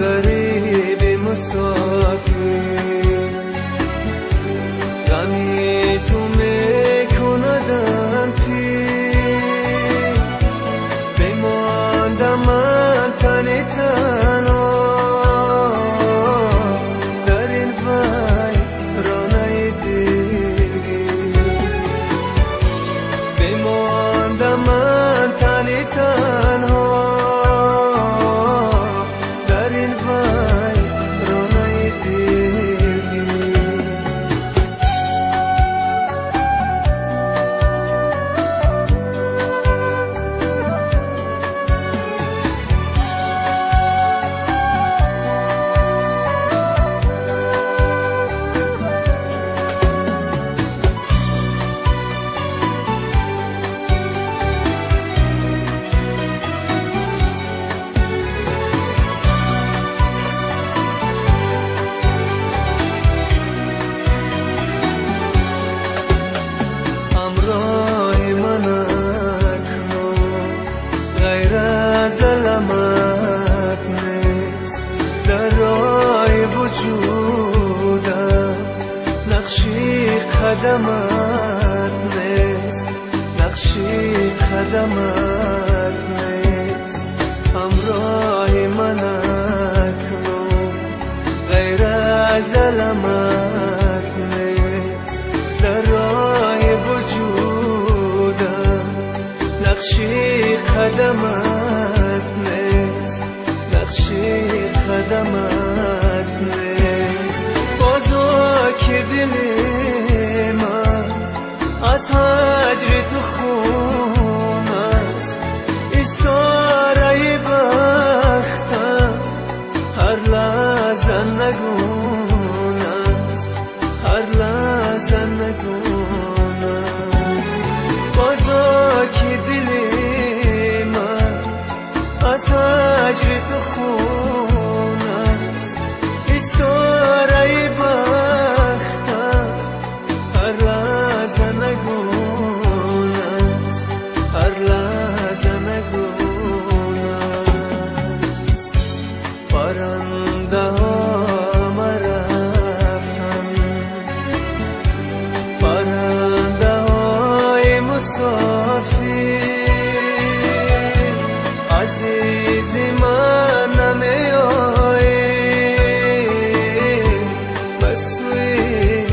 غریب مسافر غمی تو میکندم پیر بماندم من تن تنها در این ویرانه دلگیر بماندم من تن تنها در این ویرانه دلگیر. همراه من اکنون غیر از المت نیست در راه وجودم نقشی قدمت نیست نقشی قدمت نیست. همراه من اکنون غیر از المت نیست در راه وجودم نقشی قدمت نیست نقشی قدمت نیست. بازو که دل من از هجر تو خون است استاره بختم هر لحظه نگون است هر لحظه نگون است. بازا که دل من از هجر تو خون است استاره بختم هر لحظه نگون است هر لحظه نگون است. پرنده ها مرفتن پرنده های مسافر عزیز من نمی آیی به سوی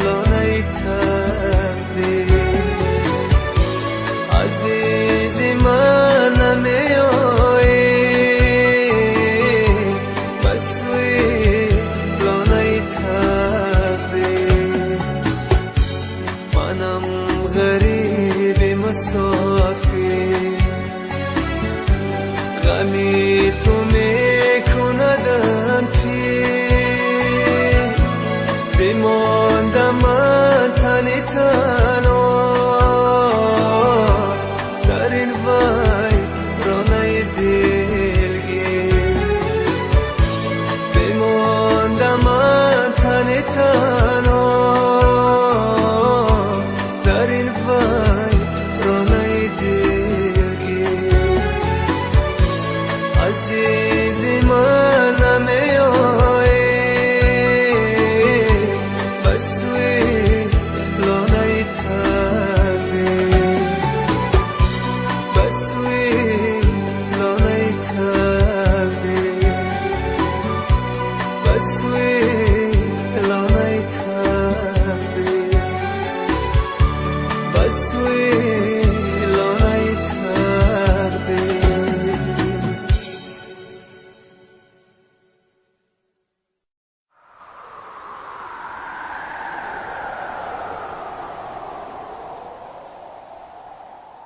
لانه تقدیر عزیز من نمی آیی به سوی لانه تقدیر. منم غریب مسافر غمی تو میکندم پیر بماندم من تن تنها در این ویرانه دلگیر بماندم من تن تنها در این ویرانه دلگیر. عزیز من نمی آیی به سوی لانه تقدیر به سوی لانه تقدیر به سوی